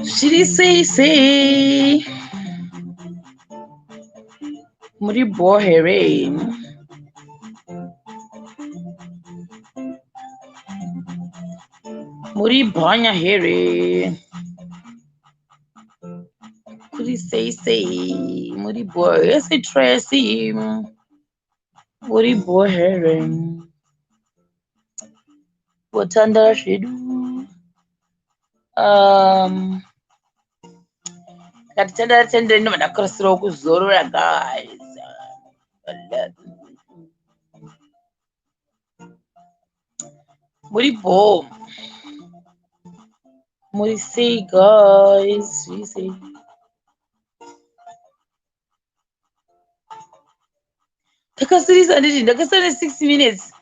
Zviri sei sei? Muri bho here? Muri bhanya here? Kuri sei sei? Muri bho here Tracy? Muri bho here? Kutandara zvedu. Ngatitandara tendere ndobva ndakasirawo kuzorora guys. Muri bho. Muri sei guys? Zviri sei? Ndakasirisa nditi ndakasira ne 6 minutes.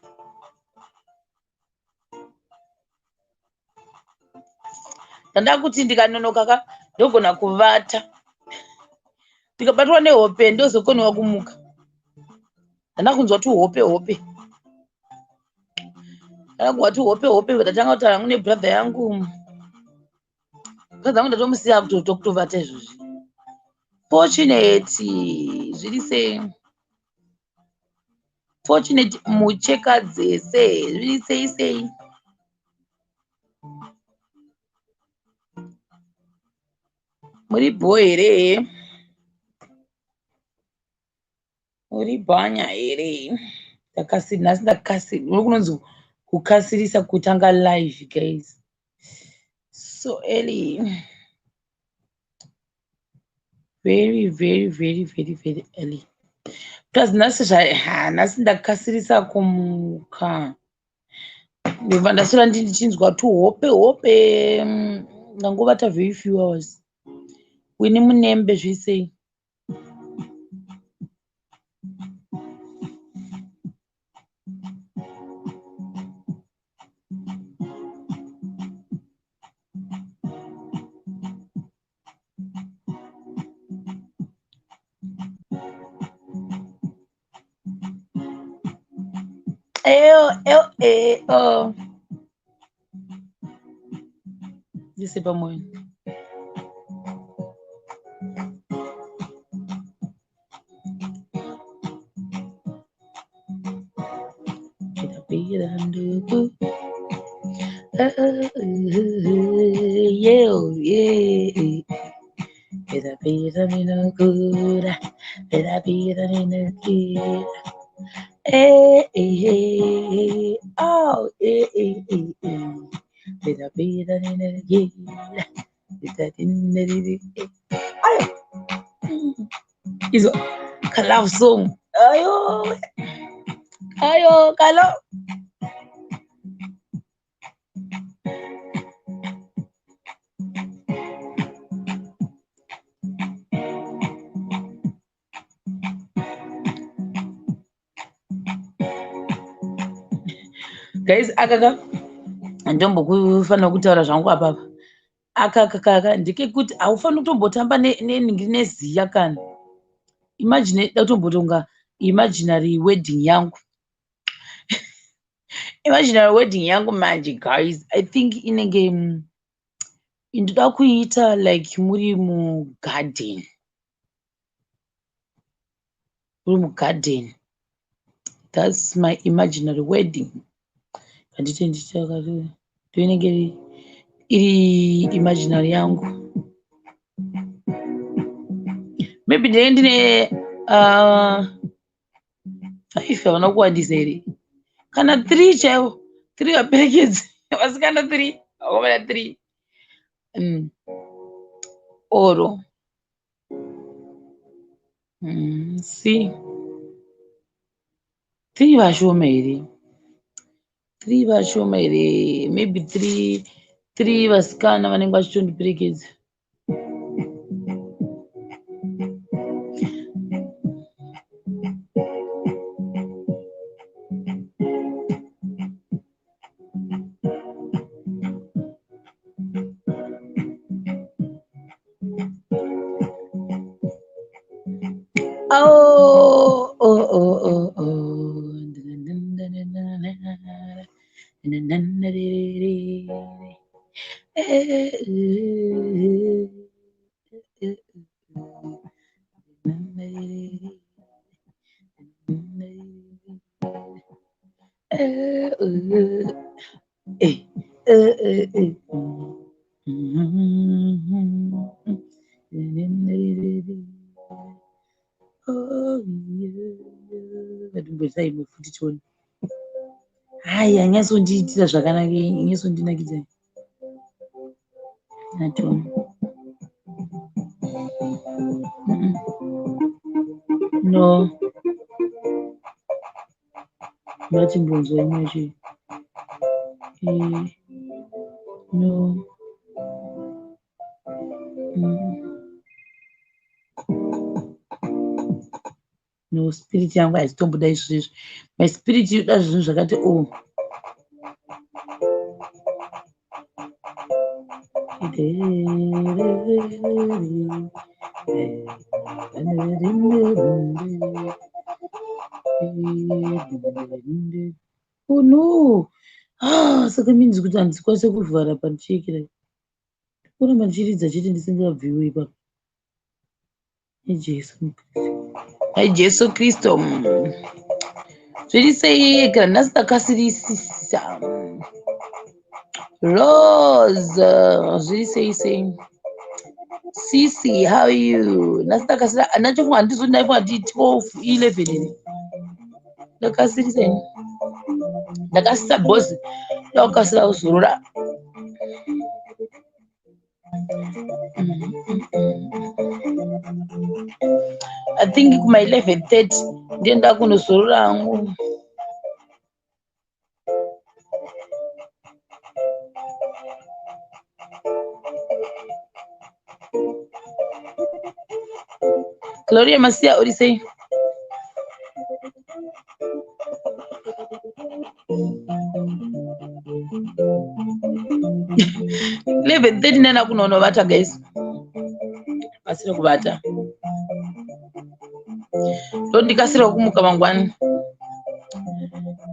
Ndanda kuti ndikanonoka ka ndogona kuvata. Ndikabatwa nehope ndozokoniwa kumuka. Ndanda kunzwa tuhope hope. Ndanda kunzwa tuhope hope ndatanga kutaura hangu nebrother yangu. Brother yangu ndatomusiya kutovata izvozvi. Fortunate zviri sei? Fortunate mucheka dzese zviri sei sei? Muri bho here? Muri bhanya here? Ndakasiri nhasi ndakasiri kunonzi kukasirisa kutanga live guys. So early. Very very very very very early. Plus nhasi nhasi ndakasirisa kumuka. Ndobva ndaswera ndichinzwa tuhope hope. Ndangovata very few hours. Wini munembe zviri sei? Eo, eo, eo. Ndise pamoyo. Pira nduku. Yeah, yeah. Pira pira minokura. Pira pira minokura. Eh, eh, eh, oh, eh, eh, eh, eh. Pira pira minokura. Pira pira minokura. Ayo. Izo ka love song. Ayo. Ayo, kalo. Guys, akaka ndombokufanira kutaura zvangu apapa. Aka ndekekuti haufaniri kutombotamba nenhingi neziya kana. Imagine da kutombotonga imaginary wedding yangu. Imaginary wedding yangu manje guys, I think inenge ndoda kuiita like muri mugarden. Muri mugarden. That's my imaginary wedding. Handiti ndichakati ndoinenge iri imaginary yangu. Maybe ndinenge ndine 5 havana kuwandisa here? Kana 3 chaivo. 3 vaperekedzi. Vasikana 3, vakomana 3. Oro see 3 vashoma here, 3 vashoma here, maybe 3 vasikana vanenge vachitondiperekedza. Oh, oh, oh, oh, oh. Ngatimboisai imwe futi tione. Hai, hanyatsondiitira zvakanaka, inyatsondinakidza. Atione. No. Ngatimbonzwa imwe yacho. No. No, spirit yangu haisitomboda izvozvo izvo. My spirit inoda zvinhu zvakati oh. Oh no! Ah, saka means kuti handikwanise kuvhara pandichiekera. Kuramba ndichiridza chete ndisingabviwo ipapo. Jesu Jesu Kristu. Zviri sei ega nhasi ndakasirisisa. Rose, zviri sei sei. Sisi, how are you? Nhasi ndakasira ndachofunga handizvo ndaifunga ndi 12 11 here. Ndakasirisa ini. Ndakasisa boss. Ndakasira kuzorora. I think kuma 11:30 ndiye ndakunozorora hangu. Gloria Masia, uri sei? 11:39 akunonovata guys. Pasina kuvata. Ndondikasira kumuka mangwani.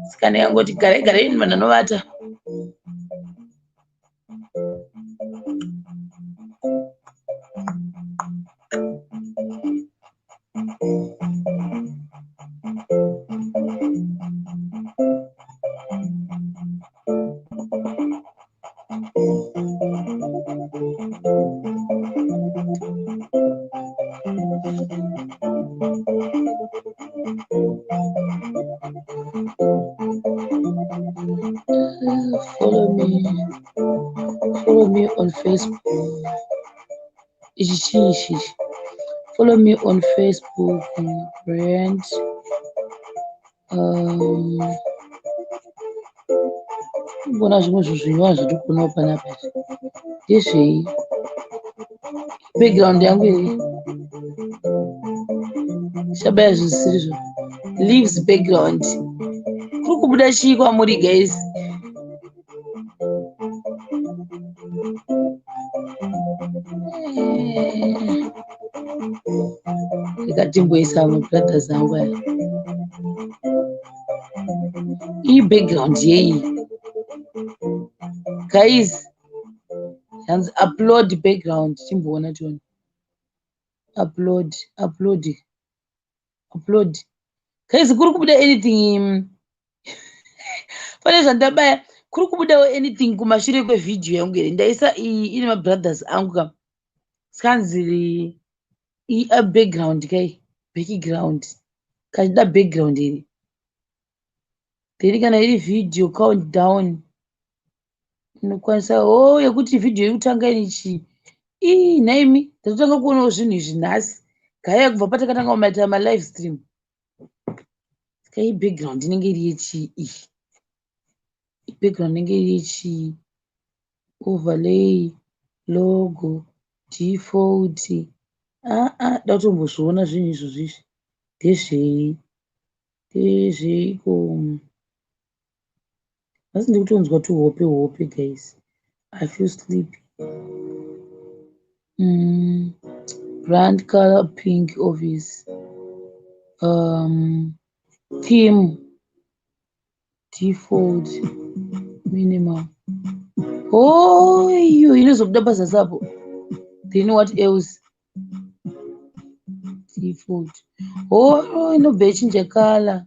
Sikana yangoti garai garai vanhu vanovata. Follow me. Follow me on Facebook. Ichi chii ichi? Follow me on Facebook. Brand. Kuona zvimwe zvinhu zvinyowani zvandiri kuonawo panapa izvi. Ndezvei? Background yangu here? Chabaya zvisiri. Leaves background. Kuri kubuda chii kwamuri guys? Ndikatimboisa mabrothers angu aya. Iyi background yei? Guys, hanzi upload background. Chimboona tione. Upload, upload, upload. Guys, kuri kubuda anything? Pane zvandabaya, kuri kubudawo anything kumashure kwevhidhiyo yangu here? Ndaisa iyi ine mabrothers angu ka. Sikanzi iyi background kai, background. Kachida background here. Then kana iri video countdown inokwanisa oh yekuti vhidhiyo iri kutanga ine chii. Ii nhaimi, ndatotanga kuonawo zvinhu izvi nhasi gaya, kubva patakatanga kumaita malive stream. Saka iyi background inenge iri yechii? Iyi background inenge iri yechii? Overlay, logo, default. Aa, da kutombozviona zvinhu izvozvo. Izvi ndezvei? Ndezveiko? Nhasi ndiri kutonzwa tuhope hope, guys. I feel sleepy. Brand color pink office, theme, default, minimal. Oh, iyo inozobuda pazasi apo. Then what else? Default. Oh, inobva yachinja color.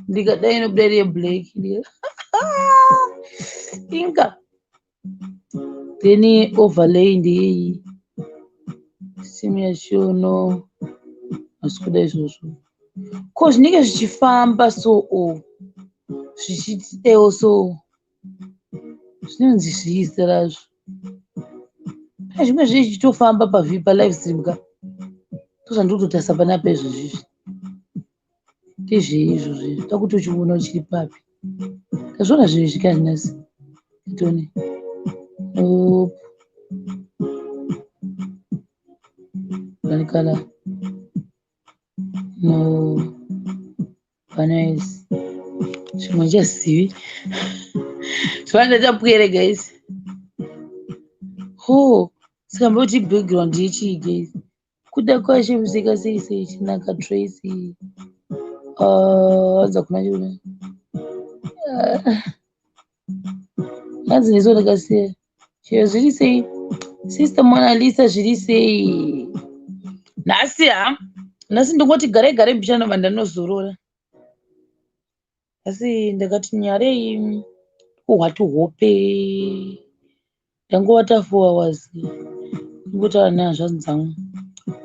Ndikadai inobuda iri yeblack inga. Then overlay ndeyei? Simu yacho no, hasi kuda izvozvo. Ko zvinenge zvichifamba so, o zvichitidewo so, zvinonzi zvii zita razvo? Pane zvimwe zvii zvichitofamba palive stream ka? Ndozvandiri kutotarisa panapa izvozvi. Izvi ndezvei izvozvo izvi? Toda kuti uchiona uchiri papi. Ndazviona zvinhu izvi kazvinasi tione. Op color, no, panais zvimwe ndichazivi zvava. Ndachapwere, guys. Ho, saka mboti background yechii, guys? Kuda kwashe musika sei sei chinaka Tracy anza kuna chiuna hanzi neso ndakasiya chero. Zviri sei, Sister Mona Lisa? Zviri sei nhasi? Ha, nhasi ndingoti gare gare mbichana, ndanozorora. Asi ndakati nyarei kuhwati hope, ndangovata 4 hours. Ndingotaura nehanzvadzi dzangu.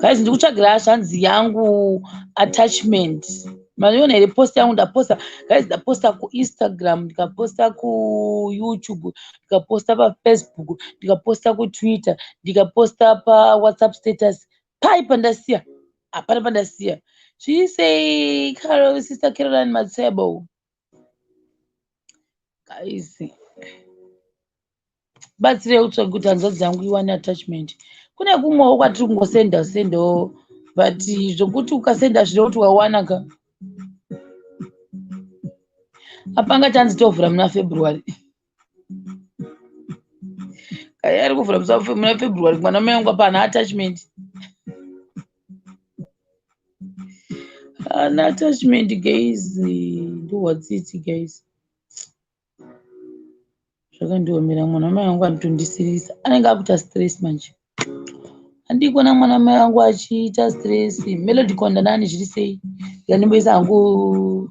Guys, ndiri kutsvagira hanzvadzi yangu attachment. Maiona here post yangu? Ndaposta, guys, ndaposta kuInstagram, ndikaposta kuYouTube, ndikaposta paFacebook, ndikaposta kuTwitter, ndikaposta paWhatsApp status. Pai pandasiya? Hapana pandasiya. Zviri sei, Carol, Sister Caroline Matsebo? Guys, batsirei kutsvaga kuti hanzvadzi yangu iwane attachment. Kune kumwewo kwatiri kungosenda sendawo, but zvokuti ukasenda zvino kuti wawana ka, apanga chanzi tovhura muna February. Kai ari kuvhura muna February, mwana mai wangu apa hana attachment, hana attachment, guys. Ndohwatsitsi, guys, zvakandiomera. Mwana mai wangu anotondisiririsa, anenge akuita stress manje. Handii kuona mwana mai wangu achiita stress. Melody Kondanani, zviri sei? Ndikandimboisa hangu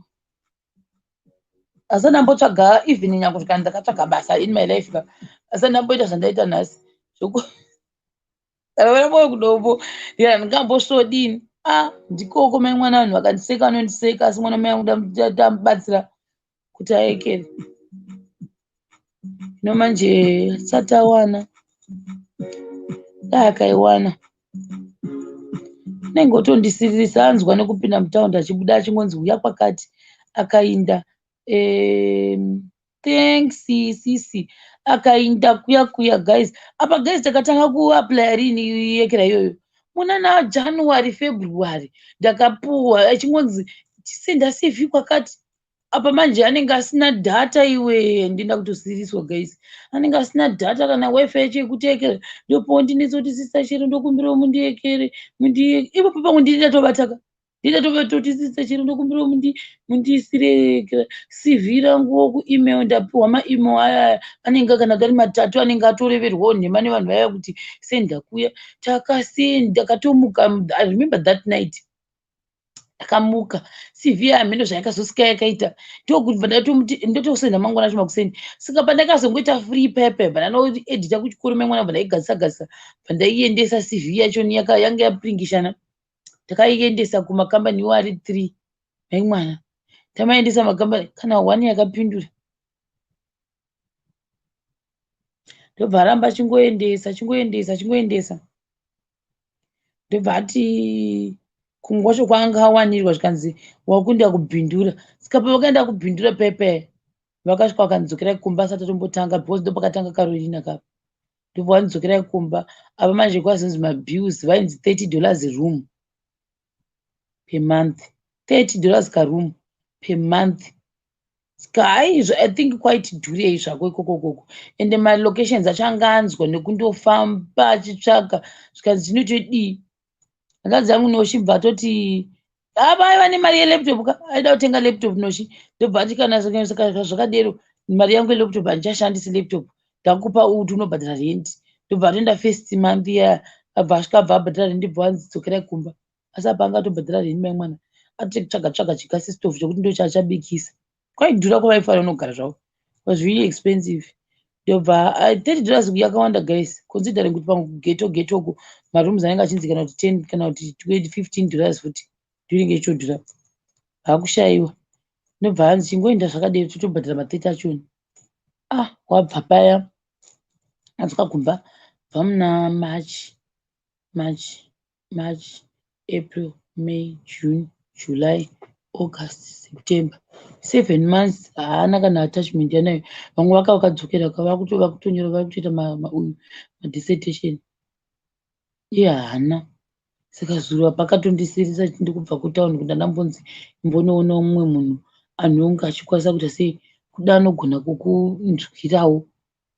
asi ndambotsvaga even nyange kusvika ndakatsvaga basa in my life ka, asi ndamboita zvandaita nhasi zvokuravera moyo kudombo. Ndingambosvodini? A, ndikoko mai mwana, vanhu vakandiseka vanondiseka, asi mwana mai wangu ndamubatsira kuti aekere. Hino manje asati awana, dai akaiwana anenge otondisiririsa. Anzwa nekupinda mutaundi achibuda achingonzi uya kwakati, akainda. Thanks sisi. Akainda kuya kuya, guys. Apa guys, takatanga kuapplya rini yekera iyoyo? Muna naJanuary, February ndakapuwa, achingonzi senda CV kwakati. Apa manje anenge asina data iwe, ndinda kutosiriswa, guys. Anenge asina data kana WiFi yacho yekutekera. Ndopondinetsa kuti, "Sister Shero, ndokumbirawo mundiekere ipopo." Pamwe ndini ndatobataka, ndindatoti, "Sister Shero, ndokumbirawo mundiisire CV ranguwo kuemail." Ndapiwa maemail aya, anenge kana kari matatu, anenge atoreverwawo nhema nevanhu vaya kuti senda kuya. Takasenda, ndakatomuka. I remember that night ndakamuka, CV yamheno zvayakazosvika yakaita, ndokubva ndatomuti ndotosenda mangwana acho makuseni. Saka pandakazongoita free pepe, bva ndanoedita kuchikoro memwana, bva ndaigadzisa gadzisa, bva ndaiendesa CV yacho yanga yapringishana. Takaiendesa kumakambani iwo ari three maimwana. Tamaendesa makambani, kana one yakapindura. Ndobva aramba achingoendesa, achingoendesa, achingoendesa. Ndobva ati kumwe kwacho kwaanga awanirwa zvikanzi wakuenda kuBindura. Saka pavakaenda kuBindura pepe vakasvika vakandidzokera kumba asati atombotanga because ndopakatanga Carolina kapa. Ndobva vandidzokera kumba. Apa manje kwazonzi mabills vainzi $30 room per month. $30 karoom per month. Saka haizvo, I think quite dhurei zvako ikoko koko. Ende malocations acho anga anzwa nekundofamba achitsvaga, zvikanzi chinotodii. Hanzvadzi yangu Noshi bva atoti apa aiva nemari yelaptop ka, aida kutenga laptop Noshi. Ndobva ati kana saka zvakadero mari yangu yelaptop handichashandisi laptop, ndakupa kuti unobhadhara rent. Ndobva atoenda first month iya, abva asvika abva abhadhara rent, bva wanzi dzokerai kumba. Asi apa anga atobhadhara rent mai mwana, atotsvaga tsvaga chigasi stove chekuti ndo chaachabikisa. Kwaidhura kwavaifanira kunogara zvavo, was really expensive. Ndobva $30 yakawanda guys, considering kuti pamwe kughetto ghetto uko marooms anenge achinzi kana kuti 10 kana kuti 20 $15 futi, ndoinenge ichitodhura. Vakushayiwa. Ndobva hanzi chingoenda zvakadero totobhadhara ma30 achona. Ah, wabva paya adzoka kumba bva muna March, March, March, April, May, June, July, August, September. 7 months haana kana attachment yanayo. Vamwe vaka vakadzokera vakutonyora, vakutoita madissertation. Iye haana. Saka zuro pakatondisirisa ndikubva kutauni kuti ndambonzi imbonoona mumwe munhu anonge achikwanisa kuita sei, kuda anogona kukunzwirawo.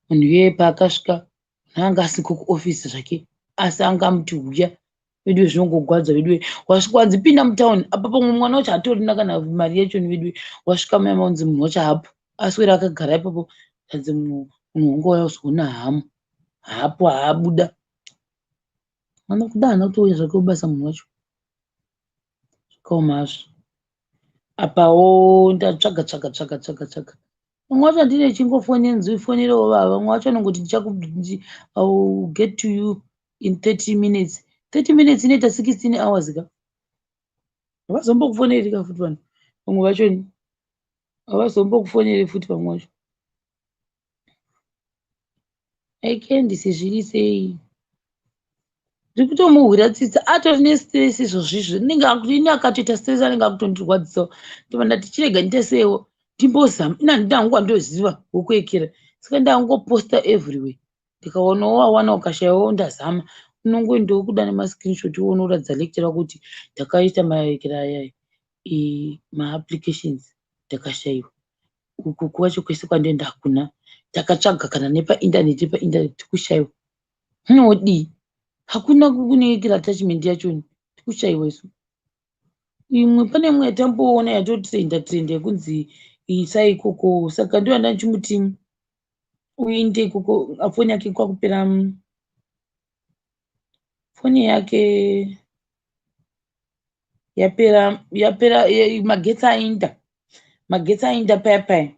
Munhu iyeye paakasvika anga asiko kuofisi zvake, asi anga amuti huya veduwe. Zvinongogwadza veduwe, wasvika wanzi pinda mutauni apa pamwe mwana wacho hatorina kana mari yacho veduwe. Wasvika muya maunzi munhu wacho hapo, aswera akagara ipapo. Anzi munhu wangouya kuzoona hamu hapo, haabuda kuda haana kutouya zvake kubasa munhu wacho. Zvakaoma hazvo. Apawo ndatsvaga tsvaga tsvaga tsvaga tsvaga vamwe vacho handine chingofonerawo vava. Vamwe vacho vanongoti I will get to you in 30 minutes. 30 minutes inoita 16 hours ka. Havazombokufoneri ka futi vanhu vamwe vacho, havazombokufoneri futi vamwe vacho. Aikendisi zviri sei, ndiri kutomuhwira tsitsi, atori nestress izvozvizvo. Inenge ini akatoita stress anenge akutondirwadzisawo. Ndobva ndati chirega ndiite seiwo, ndimbozama. Ina handina hangu wandoziva wekuekera, saka ndangoposta everywhere. Ndikaonawo wawana, ukashayiwawo ndazama. Unongoendawo kuda nemascreenshot uone uratidza lecturer kuti ndakaita maekera ayaya maapplications, ndakashayiwa. Uku kwacho kwese kwandoenda hakuna. Takatsvaga kana nepaindaneti, paindaneti tikushayiwa. Zvinodii, hakuna kunoekera attachment yachoni, tikushayiwa isu. Imwe pane imwe yatamboona yatotrenda trenda yekunzi isai ikoko, saka ndiyo yandandichimuti uinde ikoko. Foni yake kwakupera, foni yake yapera, yapera magetsi ainda, magetsi ainda paya paya.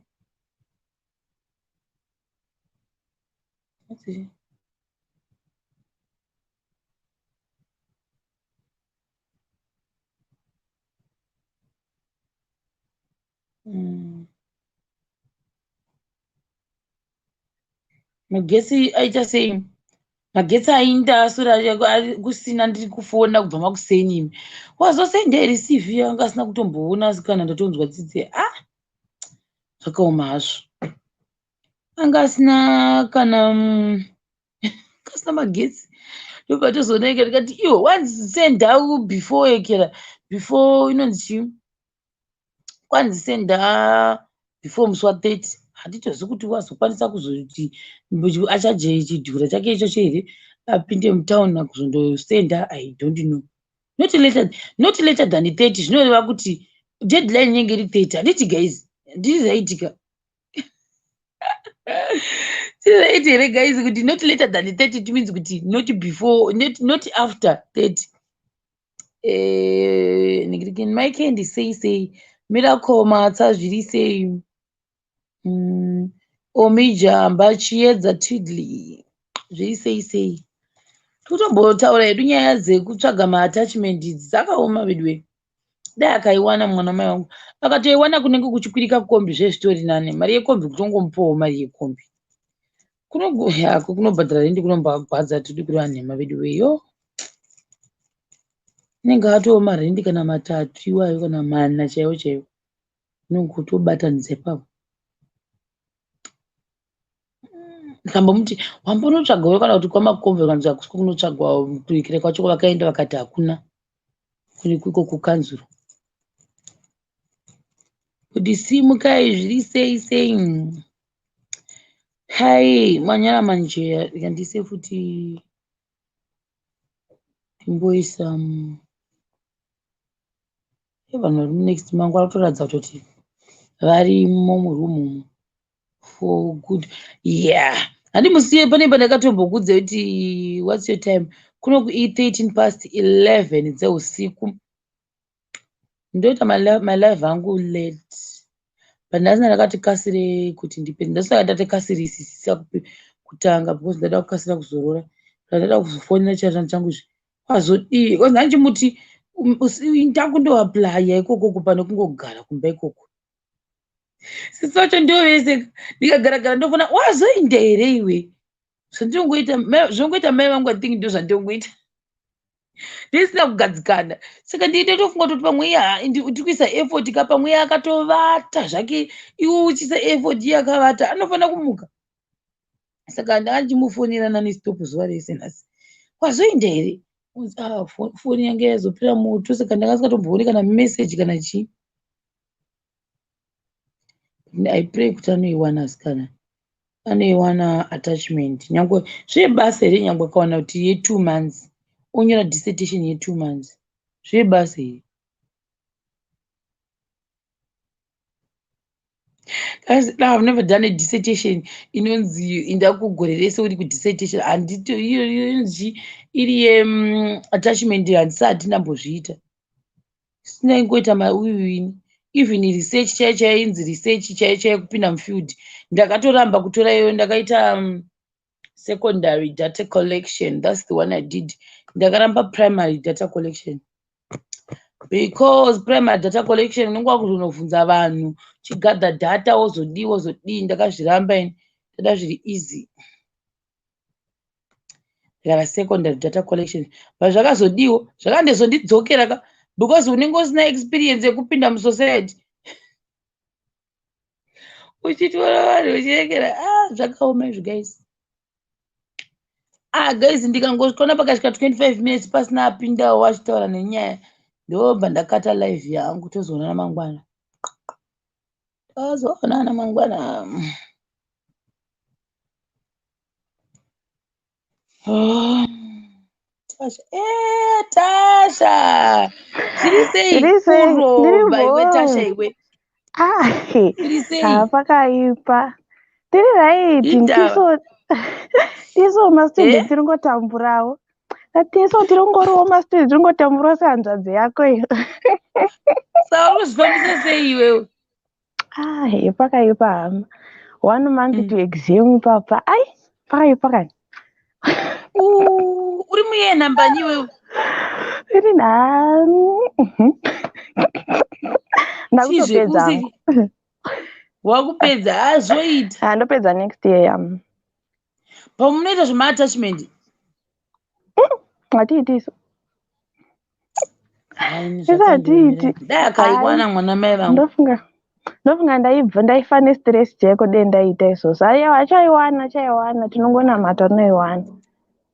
Magetsi aita sei, magetsi ainda aswera kusina. Ndiri kufona kubva makuseni imi, wazosenda here CV? Anga asina kutomboona, asi kana ndatonzwa tsitsi. Ah, zvakaoma hazvo. Anga asina kana asina magetsi. Ndobva tozoona ika ndikati iwo wanzi before ekera before inonzi chii, kwanzi senda before musi wa30. Handitozivi kuti wazokwanisa kuzoti achaje chidhura chake ichocho here, apinde mutauni kuzondosenda. I don't know. Not later, not later than 30 zvinoreva kuti deadline inenge iri 30, handiti guys? Ndiri zvaitika, tiri right here guys, kuti not later than 30? It means kuti not before, not after 30. Ndikiti Mike, sei sei, Miracle Matsa, zviri sei? Omijamba Chiedza Tidley, zviri sei sei? Tikutombotaura hedu nyaya dzekutsvaga maattachment idzi, dzakaoma veduwe. Dai akaiwana mwana mai wangu, akatoiwana kunenge kuchikwirika kombi zvezvitori nane. Mari yekombi, kutongomupawo mari yekombi. Yako kunobhadhara rendi kunombagwadza tidi kureva nhema vedu weyo. Inenge atoo marendi kana matatu iwayo kana mana chaiwo chaiwo. Unenge utobatanidza ipapo. Ndikambomuti wambonotsvagawo kana kuti kwamakombe kana kuti hakusi kunotsvagwa kuikira kwacho vakaenda vakati hakuna iko kukanzuro. Kuti simukai zviri sei sei. Hai manyara manjeya rikandise futi ndimboisa vanhu vari munext mangu vari kutoratidza kutoti varimo muroom umu for good. Yeah, handimusiye pane pandakatombokudza kuti what's your time kuno ku 13 past 11 dzeusiku. Ndoita malive angu late, but nhasi ndakati kasire kuti ndipedze. Ndosaka ndati kasirisisa kutanga because ndada kukasira kuzorora. Ndada kuzofonera chaizvo changu izvi wazodii because ndandichimuti ndakundoapplya ikokoko pane kungogara kumba ikoko. Sisi vacho ndivo vese ndikagaragara ndofona wazoinda here iwe zvandinongoita zvinongoita mai vangu. I think ndo zvandinongoita ndisina kugadzikana, saka nditotofunga kuti pamwe iye ndiri kuisa effort ka, pamwe iye akatovata zvake, iwe uchiisa effort iye akavata, anofanira kumuka. Saka ndanga ndichimufonera nonstop zuva rese nhasi, wazoinda here? Ah, foni yange yazopera moto, saka ndanga singatombooni kana message kana chii. I pray kuti anoiwana asikana, anoiwana attachment. Nyangwe zvebasa here, nyangwe akawana kuti ye2 months, onyora dissertation ye2 months, zvebasa here? Guys, I've never done a dissertation inonzi inda kugore rese uri kudissertation. Handito iyo inonzi iri yeattachment, handisati ndambozviita. Sina ingoita mauyu even research chaiyo chaiyo inzi research chaiyo chaiyo kupinda mufield ndakatoramba kutora iyoyo. Ndakaita secondary data collection, that's the one I did. Ndakaramba primary data collection because primary data collection unenge wakuzonobvunza vanhu, chigather data, wozodii wozodii. Ndakazviramba ini, ndada zviri easy kana secondary data collection. But zvakazodiwo zvakandezondidzokera ka because unenge usina experience yekupinda musociety uchitora vanhu uchirekera. Ah, zvakaoma izvi guys. Ah guys, ndikangosvikaona pakasvika 25 minutes pasina apindawo achitaura nenyaya, ndobva ndakata live yangu. Tozoonana mangwana, tozoonana mangwana. Oh, Tasha, Tasha, zviri sei? Zviri sei? Ndiri Kuromba iwe Tasha bho. iwe. Ah, Zviri sei? ha, pakaipa. Tiri right. Indava. Tiso tiso mastudent tiri ngotamburawo. Tiso tiri ngoriwo mastudent tiri ngotamburawo sehanzvadzi yako iyo. Saka uri kuzvifambisa sei iwewe? Ah, he, pakaipa hama. One month to exam papa. Ai, pakaipa kani. Uri muye nambani iwewe? Iri nhani. Chizve Ndakutopedza hangu. usiri wakupedza azvoita. Ah, ndopedza next year yam. Pamunoita zvemaattachment? Hatiiti isu. Hayi, Isu hatiiti. dai akaiwana mwana mai vangu. Ndofunga ndaibva ndaifa nestress chaiko dei ndaita izvozvo. Aiwa, achaiwana, achaiwana, tinongonamata unoiwana.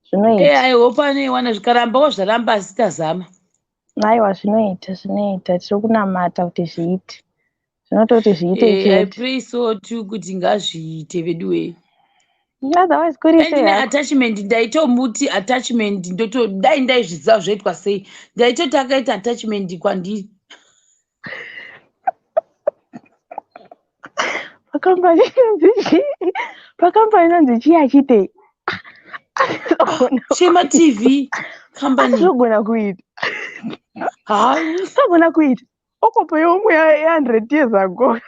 Zvinoita. I hope anoiwana, zvikarambawo zvaramba, asi tazama. Aiwa, zvinoita, zvinoita, tiri kunamata kuti zviite. Zvinototi zviite I chete. pray so too kuti ngazviite veduwe. Otherwise kuri Dai sei ndine hako? attachment, ndaitomuti attachment ndoto dai ndaizviziva zvoitwa sei, ndaitoti akaita attachment kwandiri. Pakambani inonzi chii? Pakambani inonzi chii achitei? Asizogona Shema TV company. Asizogona kuita. Hai. Asizogona kuita. Okopa yomwe ye100 years ago.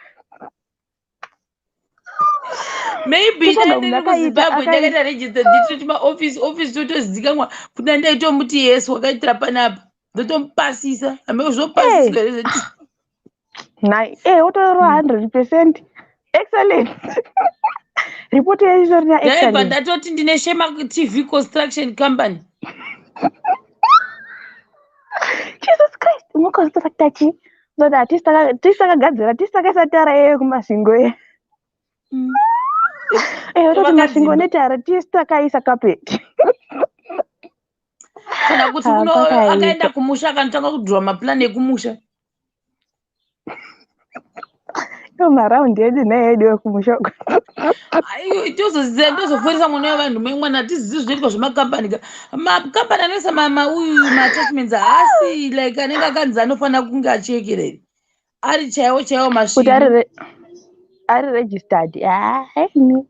Maybe Totsvaga dai munhu ndiri akaita kuZimbabwe akaita ndakaita register nditoti maoffice office totozikanwa kuti ndaitomuti yes wakaitira panapa, ndotomupasisa hambe zvopasiswa here zveti. Nai, wotorora 100% excellent. Ripoti yacho itorina Ndaibva excellent. ndatoti ndine Shema TV construction company. Jesus Christ, muconstructa chi? Ndoti hatisi takagadzira, tisi takaisa tara iyoyo kuMasvingo iyo. Eh, toti Masvingo Vakadzimba. Netara, tisi takaisa carpet. Kana kuti Ah, uno pakaipa. akaenda kumusha akanotanga kudhura maplan ekumusha. Iyo maraundi edu needu ekumusha uko. Aiyo, tozoziva, tozoforesa mwana wevanhu mai mwana hatizivi zvinoitwa zvemakambani ka. Makambani anoisa mauyu maattachments haasi like anenge akanzi anofanira kunge achiekera here. Ari chaiwo chaiwo Kuti ari masvinu. Ari registered. Haini.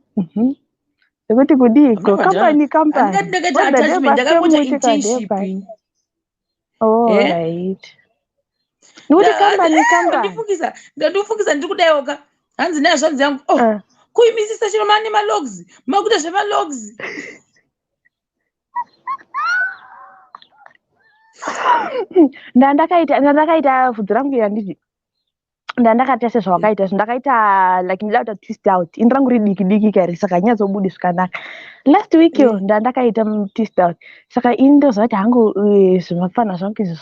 Nekuti kudiko? Hamuna Company handingati company. ndakaita Whether attachment, ndakangoita ndepasemuti kana internship. ndepai. Ini. Oh, Eh? right. Nekuti company company. Ndifungisa, ndandifungisa ndiri kudaiwo ka. Hanzi nehazvanzi yangu, oh, kuimisisa chero mane malogs, makuita zvemalogs. Ndandakaita vhudzi rangu iri handiti ndandakaita sezvawakaita izvo, ndakaita like ndida kuita twist out, ini rangu riri diki diki kari, saka hanyatsobudi zvakanaka. Last week iyo ndandakaita twist out, saka ini ndoziva kuti hangu zvimapfana zvangu izvi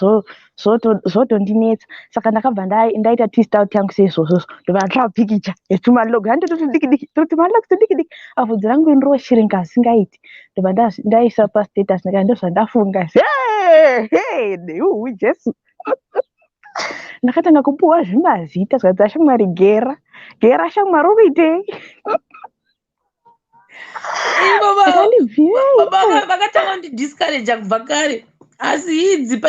zvotondinetsa, saka ndakabva ndaita twist out yangu seizvozvozvo, ndobva ndatora pikicha yetumalogs, handitoti diki diki, toti malogs diki diki, vhudzi rangu ini roshiringa asingaiti, ndobva ndaisa pastatus, ndikati ndozvandafunga. Hey, Jesu, ndakatanga kupuwa zvimazita zvanzi, "Shamwari, gera gera, shamwari, uri kuitei?" Ini baba Ndikandibvirei. Baba vakatanga kundidiscouraja kubva kare, asi idzi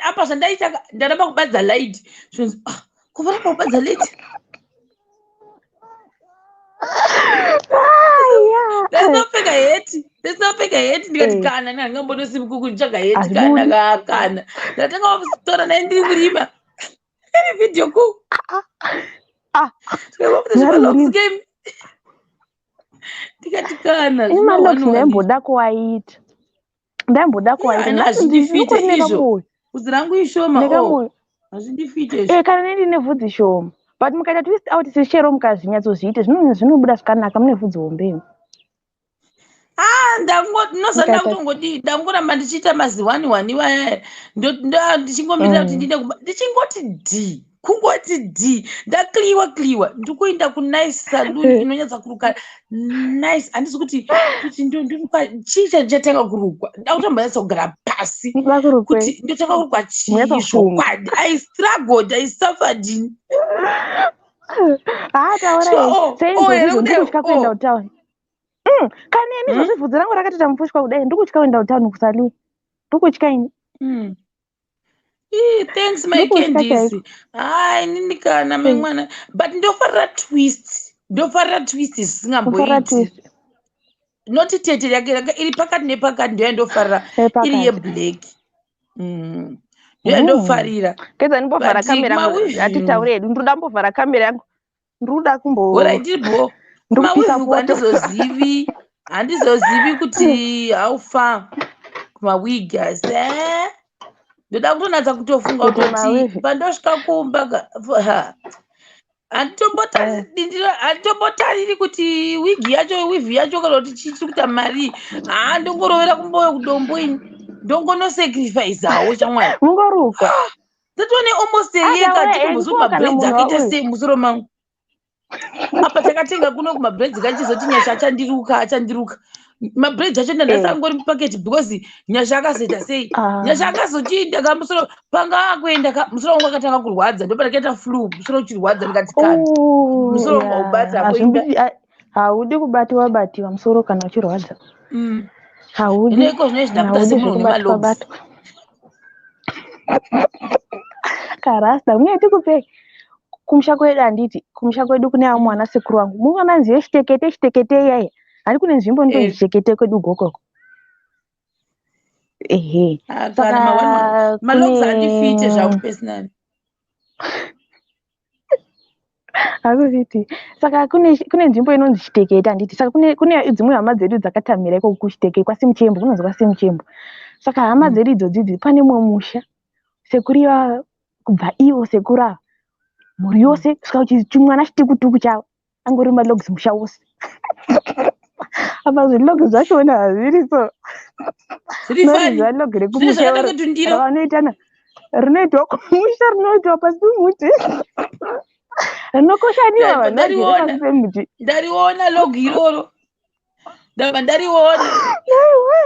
apa zvandaita ndaramba kubadza light, zvinonzi, "Ah, kuvaramba kubadza light." Ndasina heti, ndasina kupfeka heti, ndikati kana ndangambonosimuka kutsvaga heti kana Hazvibudi. Kana ndatanga kutora naye ndiri kurima iri video call. Ah, Ndikakuti Mwari zvimalogs murima. Game, ndikati kana Ini malogs zvino ndaimboda kuwaita, ndaimboda kuwaita. Ini Nhasi hazvindifite ndiri izvo. nekamoyo. Vhudzi rangu ishoma, oh, Nekamoyo. hazvindifite izvo. Eh, kana neni ndine vhudzi shoma, but mukaita twist out sechero, mukazvinyatsozviita, zvinobuda zvakanaka, mune vhudzi hombe imi. Noza Mukaita ndakutongodi ndangoramba ndichiita maziwani wani waya, ndichingomirira kuti ndiende kumba, ndichingoti d kungoti d ndakliwa kliwa, ndikuenda kunice saloon inonyatsa kuruka nice. Handisi kuti ndorukwa chii chandichatanga kurukwa, ndakutombanyatsa kugara pasi Muda kurukwe. Kuti ndotanga kurukwa chii. Munyatsofunga. Zvokwadi, I struggled, I suffered. Haa, taurai. Sure, oh, oh, Seizvozvizvo here kudai, ndikutya kuenda oh. kutauni. Kana ini izvozvi vhudzi rangu rakatoita mufushwa kudai, ndikutya kuenda kutauni kusaluni, ndikutya ini. Ii, thanks my Ndikutya Candice. Chaiko. Hai, inini kana mai mwana, but ndofarira twist, ndofarira twist Kufarira zvisingamboiti. Twist. Noti tete yake iri pakati nepakati, ndoya ndofarira iri Nepakati. yeblack, ndoya ndofarira. Kedza ndimbovhara But kamera yangu, kumawivhi hatitaure hedu, ndinoda mbovhara kamera yangu, ndinoda kumbo Alright, ndiripo. ndikupisa Kumawivhi uku poto. Handizozivi kuti how far kumawigi, asi ndoda kutonatsa kutofunga Kuti kutoti mawivhi. pandosvika kumba ha, handitombotariri kuti wigi yacho, wivhi yacho, kana kuti chii chiri kuita mari. Haa, ndongorovera kumboyo kudombo ini, ndongonosacrificewo shamwari. Mungorukwa. Tatone almost a year Ataura katitomboziva enguwa kana mabraids munhu akaita wauyu. sei musoro mangu. Apa takatenga kuno kumabraids, kachizoti Nyasha achandiruka, achandiruka mabraids acho, ndandasangori mupaketi because Nyasha akazoita sei. Nyasha akazochiinda kamusoro panga akuenda ka musoro wangu akatanga kurwadza, ndopandakaita flu, musoro uchirwadza, ndikati kana Oh, musoro wangu yeah. haubati hakuenda. Haudi kubatiwa batiwa musoro kana uchirwadza. Haudi. Hino iko zvino ndakuita Haudi semunhu une zvekubatwa malogs. Batwa. Karasta, muye tikupei. Kumusha kwedu, handiti, kumusha kwedu kune vamwe vana sekuru vangu. Munoona nziyo chitekete chitekete iyaya. Handi kune nzvimbo inotonzi Chitekete kwedu gokoko. Ehe. Ah, kana Saka malogs handifite kune zvangu personally. Hakufiti. Saka kune nzvimbo inonzi Chitekete, handiti. Saka kune dzimwe hama dzedu dzakatamira ikoko kuChitekete kwaSimuchembo, kunonzi kwaSimuchembo. Saka hama dzedu idzodzidzi pane mumwe musha, sekuru ivava, kubva ivo sekuru ava, mhuri yose kusvika chimwana chitukutuku chavo angori malogs musha wose. Apa zvilog zvachona hazviri so. Zviri fani. Noriziva log Zvine rekumusha zvakada kutundiro. ravanoitana rinoitwa kumusha, rinoitwa pasi pemuti, rinokoshaniwa Ndabva vanhu vagere ndariona. pasi pemuti. Ndariona log iroro. Ndabva ndariona. Aiwe,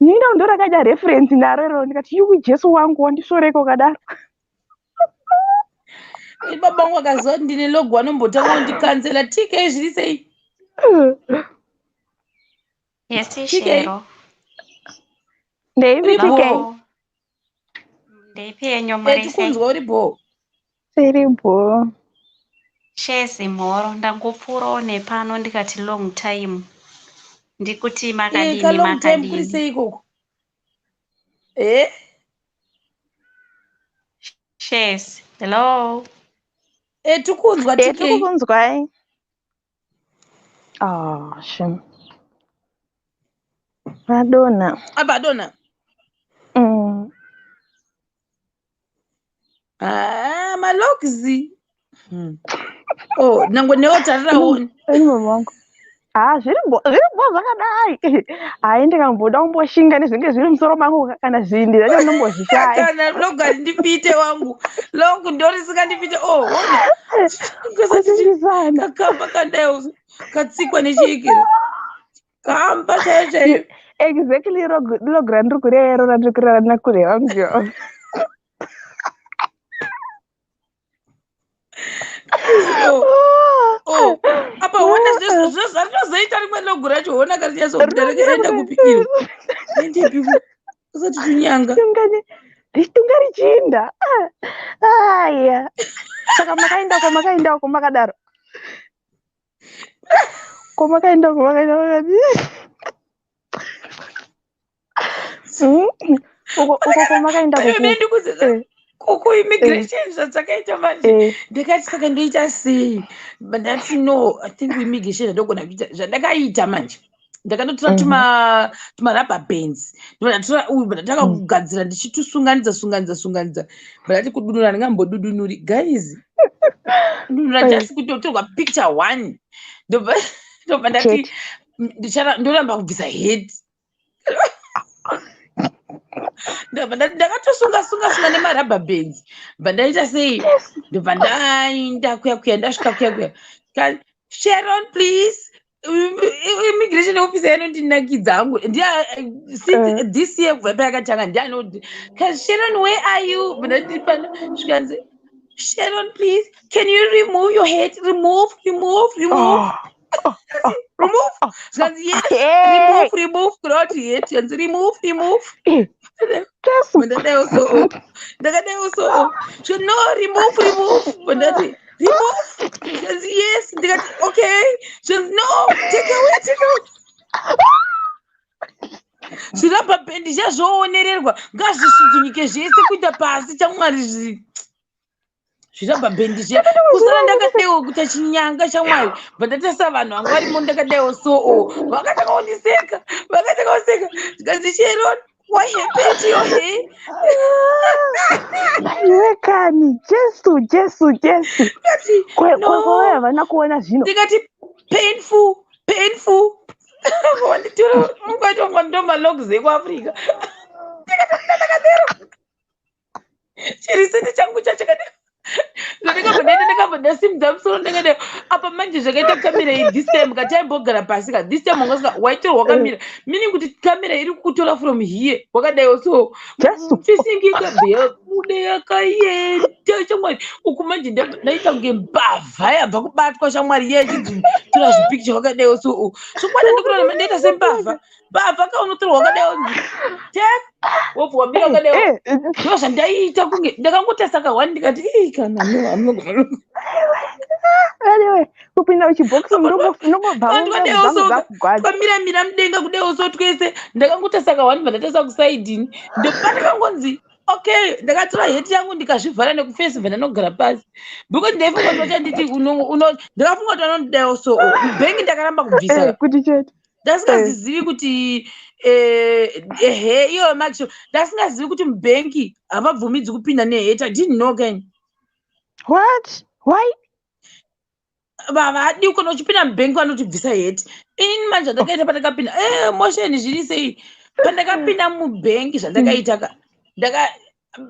mina ndo rakaita reference naro iro, ndikati, "Yuwi, Jesu wangu, wandisvoreko kadaro." Baba vangu akaziva kuti ndine log, vanombotanga kundikanzela. TK, zviri sei? Yes, TK. Shero. Ndeipi, Uri TK? bho? Ndeipi yenyu, muri sei? Tikunzwa, uri bho. Tiripo. Shezi mhoro, ndangopfuurawo nepano ndikati long time. Ndikuti makadini? Ka long time, kuri Makadini? sei ikoko? Shezi. Hello. Tikunzwa. E, TK. tiri kukunzwai. Ah, shem. Madonna. Abva adonha. Ah, malogs. Oh, nangwe newo tarirawo. Ini mama wangu. Ah, zviri bo zvakadai. Hai, ndikamboda kumboshinga nezvinenge zviri musoro mangu, kana zvindi zvacho ndombozvishaya. Kana log harindipite wangu. Log ndorisingandipite. Oh, ona. Kusimbisana. Kakamba kandai katsikwa nechiikiro. Kamba chaiyo chaiyo. Exactly, log randiri kureva, randiri kureva nakureva wangu. Oh. Apa hona zvarinozoita rimwe log racho, hona karinyatsobuda, rakaenda kupi iro? Endepi usati tunyanga. Richitunga richinda. Aya. Saka makaenda kwamakaenda uko makadaro. Kwamakaenda uko makaenda makadii? Uko kwamakaenda Aiwa, kuku. ndikudzidza kuimmigration zvadzakaita manje. Ndakati, "Saka ndoita sei?" But ndati, "No, I think kuimmigration ndogona kuita zvandakaita manje." Ndakanotora tumarubber bands, ndatora uyu, ndatanga kugadzira ndichitusunganidza, sunganidza, sunganidza. Ndati kudunura, ndingambodudunuri, guys, kudunura just kutotorwa picture one. Ndobva ndati Chete. Ndoramba kubvisa hat. Ndobva ndati ndakatosunga, sunga, sunga nemarubber bands. Bva ndaita sei? Ndobva ndaenda kuya kuya, ndasvika kuya kuya, "Sharon, please." Immigration officer yanondinakidza hangu. Since this year, kubva payakatanga, ndianoti, "Sharon, where are you?" Bva ndati pano. Zvikanzi, "Sharon, please, can you remove your hat? Remove, remove, remove." Oh. "Remove?" Zvikanzi, "Yes." Hey. "Remove, remove," kuda kuti hat. Zvikanzi, "Remove, remove." Jesu. Ndakadaiwo so, ndakadaiwo so. So, "No, remove, remove." Ndati, "Remove?" Zvikanzi, "Yes." Ndikati, "Okay." Zvikanzi, "No, take away, take away zvirubber band zvazvoonererwa, ngazvisudzunyike zvese kuita pasi." Chamwari, zvirubber band zviya, kusara ndakadaiwo kuita chinyanga. Chamwari, bva ndatarisa vanhu vanga varimo, ndakadaiwo so, vakatanga kundiseka, vakatanga kuseka. Zvikanzi, "Sharon, what happened to your hair?" Iwe kani, Jesu, Jesu, Jesu. Ndikati, "No." Kwauya havana kuona zvino. Ndikati, "Painful, painful." Wanditora ungaitongwa ndo malogs ekuAfrica. Ndakadero chirisiti changu chachakadero. Ndakabva ndaenda, ndakabva ndasimudza musoro, ndakadero. Apa manje zvakaita kamera iyi this time, kataimbogara pasi ka, this time wanga waitorwa wakamira, meaning kuti kamera iri kukutora from here wakadaiwo so. Jesu. Fisingi ikabva yabuda, yakaenda. Shamwari, uku manje ndaita kunge mbavha yabva kubatwa. Shamwari, yechinzi tora zvipicture wakadaiwo so. So kwana ndikurarama ndaita sembavha, mbavha kaunotorwa wakadaiwo, tek, wobva wamira wakadaiwo. Ndo zvandaiita, kunge ndakangotasa one, ndikati, "Ii, kana no, amunogona." Anyway, kupinda muchibhokisi unongobva Vanhu vadaiwo so. zvakugwadza. Twamiramira mudenga kudaiwo so twese. Ndakangotasa one, bva ndatasa kusaidini. Ndopandakangonzi okay. Ndakatora hat yangu, ndikazvivhara nekuface, bva ndanogara pasi, because ndaifunga kuti vachanditi ndakafunga kuti vanondidaiwo so. Bhengi ndakaramba kubvisa. Kuti chete. Ndasingazizivi kuti ehe, iyo makisho, ndasingazivi kuti mubhengi havabvumidzi kupinda nehat. I didn't know kani. What? Why? Vavadi kana uchipinda mubhengi vanotibvisa heti. Inini manje zvandakaita pandakapinda, motion zviri sei, pandakapinda mubhengi zvandakaita ka,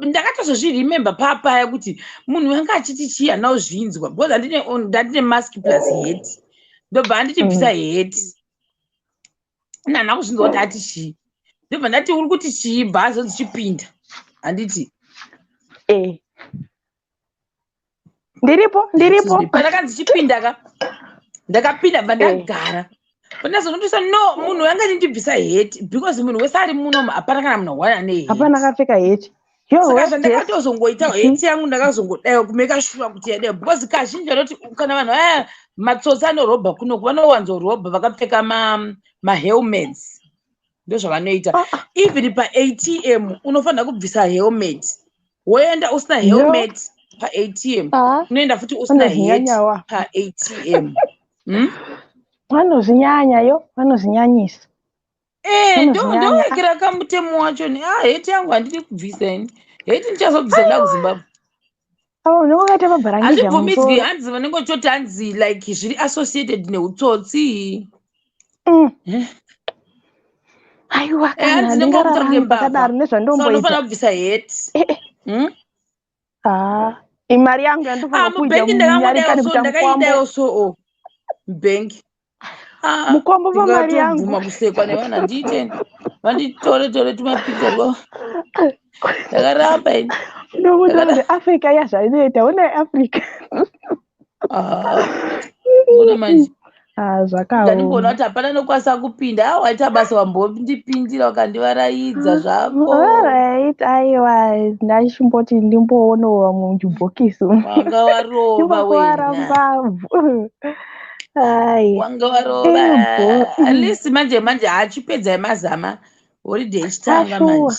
ndakatozozviremember papaya kuti munhu anga achiti chii, handina kuzvinzwa because ndandine mask plus heti, ndobva anditibvisa heti. Handina kuzvinzwa kuti ati chii. Ndobva ndati, "Uri kuti chii?" Bva azonzi, "Chipinda," handiti? Eh, ndiripo, ndiripo. Pandakanzi chipinda ka, ndakapinda, bva ndagara. Pandazonotisa, no, munhu anga achindibvisa heti because munhu wese ari munomu hapana kana munhu one ane heti. Hapana akapfeka heti. Saka zvandakatozongoita, heti yangu ndakazongodaiwa kumake sure kuti yadaiwa, because kazhinji vanoti kana vanhu vaya matsotsi anorobha kunoku, vanowanzorobha vakapfeka mahelmets, ndozvavanoita. Even paATM unofanira kubvisa helmet, woenda usina helmet paATM, unoenda futi usina heti Vanozvinyanyawa. paATM? Vanozvinyanya yo, vanozvinyanyisa. Vanozvinyanya. Ndowekera kamutemo wacho ni heti yangu handidi kubvisa ini heti, ndichazobvisa nda kuZimbabwe. Ava unenge wakaita mabharangizha Hazvibvumidzwi. mumusoro. Hanzi vanenge vachitoti hanzi like zviri associated neutsotsi. Aiwa, kana Hanzi nenge wakuita kunge handingararami mbavha. pakadaro Saka nezvandomboita. unofanira kubvisa heti. Hmm? Ah, imari yangu yandofanira kuita Mubhengi munyarikani ndakangodaiwo so kuita mukwambo. ndakaidaiwo so o mubhengi. Mukwambo pamari yangu. Ndingatobvuma kusekwa nevanhu, handiite vanditore tore tumapicha two, ndakaramba ini. Ndokuti kuti Africa iya zvainoita, unai Africa. Ah, ona manje. Ah, Ndandimboona zvakaoma. kuti hapana nokwanisa kupinda. A, waita basa wambondipindira ukandivaraidza zvako. Alright, aiwa, ndachimboti ndimboonawo vamwe muchibhokisi. Wanga warova Ndimbokuwara wena. mbabvu. Ai. Wanga warova. Imbo. At least manje manje hachipedzai mazama, holiday ichitanga Ashuwa. manje.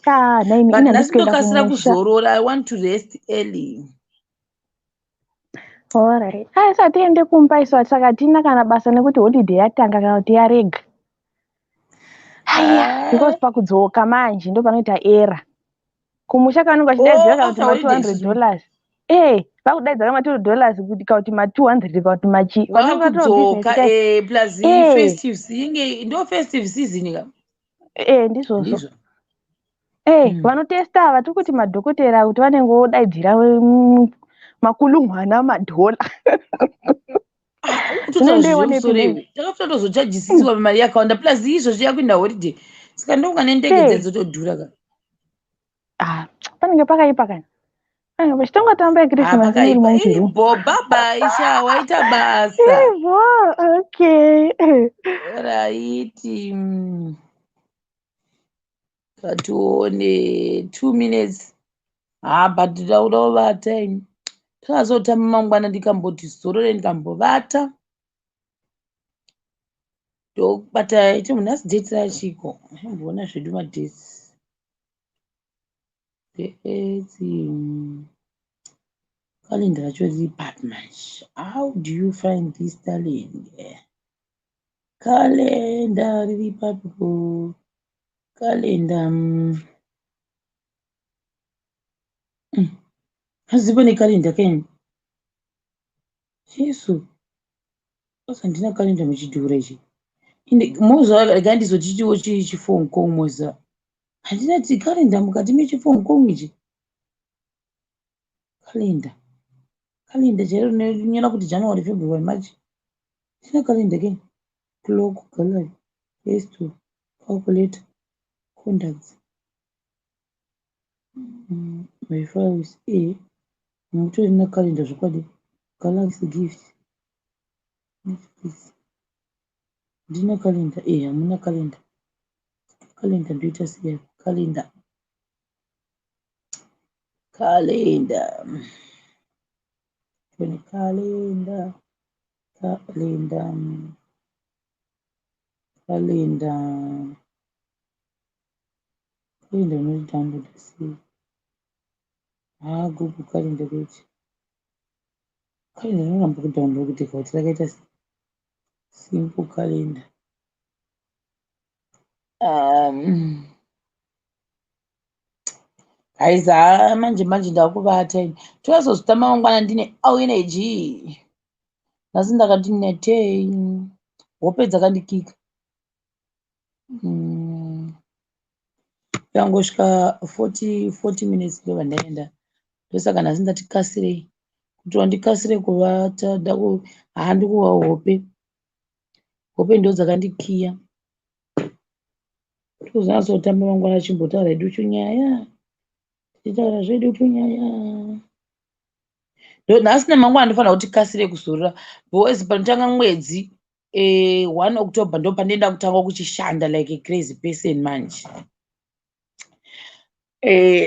Ah, naimi But ina nhasi ndisi kuenda ndokasira kumusha. kuzorora, I want to rest early. Alright. Ah, satiende kumba isu, saka hatina kana basa nekuti holiday yatanga kana kuti yarega. Haiya, because pakudzoka manje ndo panoita era. Kumusha kavanenge vachidaidzira Oh, kana kuti after ma holidays. $200. Eh, vakudaidzira ma $200 kuti kana kuti ma 200 kana kuti machi. Vanenge vatova business Wakudzoka kai. plus festive inge ndo festive season ka. Eh, ndizvozvo. Ndizvo. Vanotesta ava, tiri kuti madhokotera kuti vanenge vodaidzira makulungwana madhola. Zvinondoiwa nepi nei? Takafuta tozochajisisiwa mari yakawanda, plus izvozvi yakuenda holiday, saka ndokunga nendege dzedzotodhura ka. Ah, panenge pakaipa kana. Panenge pachitongotamba yeChristmas iri Pakaipa iri. muchiru. Bo, baba isha, waita basa. Iripo, okay. Right, ngatione 2 minutes. Ha, but ndauda kuvata ini, takazotamba mangwana, ndikamboti zorore, ndikambovata, ndobata iti nhasi date rachiko, imboona zvedu madates, dates, calendar racho riri papi manje? How do you find this calendar? Calendar riri papiko? Calendar, Hazipo nekalenda kaini, Jesu, asa handina kalenda muchidhura ichi. Inde moziva, rega ndizotichiwo chifone kong, moziva handina ti kalenda mukati mechifone kong ichi, kalenda, kalenda chairo rinonyora kuti January, February, March. Ndina kalenda ke, clock, gallery, Play Store, calculator, contacts, my files. Mutorina kalenda zvokwadi. Galaxy Gift, Netflix, ndina kalenda. Hamuna kalenda. Kalenda ndoita sei? Kalenda, kalenda, tione kalenda, kalenda, kalenda, kalenda unoridownloada sei? Ha, Google Calendar kuti kalenda rinoramba kudownloadeka kuti rakaita sei? Simple calendar. Guys, ha, manje manje ndakuvata ini, toazozvitamba mangwana, ndine energy. Nhasi ndakati netei, hope dzakandikika. Yangosvika 40 minutes ndobva ndaenda. Ndosaka nhasi ndati kasirei kuti wandikasire kuvata. Handi kuwa hope, hope ndo dzakandikiya. Tozonyatsotamba mangwana, chimbotaura hedu tunyaya, tichitaura zvedu tunyaya. Nhasi nemangwana ndofanira kuti kasire kuzorora because panotanga mwedzi 1 October ndo pandoenda kutanga kuchishanda like a crazy person manje.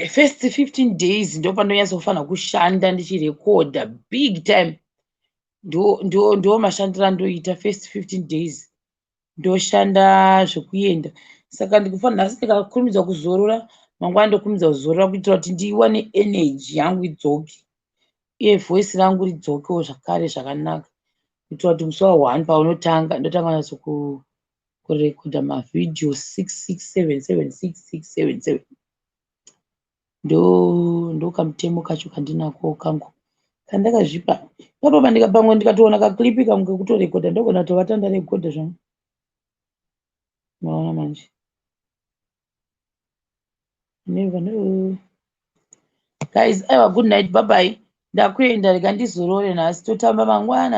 First 15 days ndo pandonyatsofanira kushanda ndichirekodha big time. Ndo mashandiro andoita. First 15 days ndoshanda zvekuenda, saka ndikufanira nhasi ndikakurumidza kuzorora, mangwana ndokurumidza kuzorora kuitira kuti ndiwane energy yangu idzoke, uye voice rangu ridzokewo zvakare zvakanaka, kuitira kuti musi wa1 paunotanga ndotanga nyatso kurekodha mavhidhiyo 6 6 7 7 6 6 7 7. Ndo kamutemo kacho kandinako kangu kandakazvipa ipapo. Pandika pamwe ndikatoona kaclip kamwe kekutorekodha, ndogona kutovata ndarekodha zvangu. Maona manje, never know, guys. Aiwa, good night, bye bye. Ndakuenda, rega ndizorore nhasi, totamba mangwana.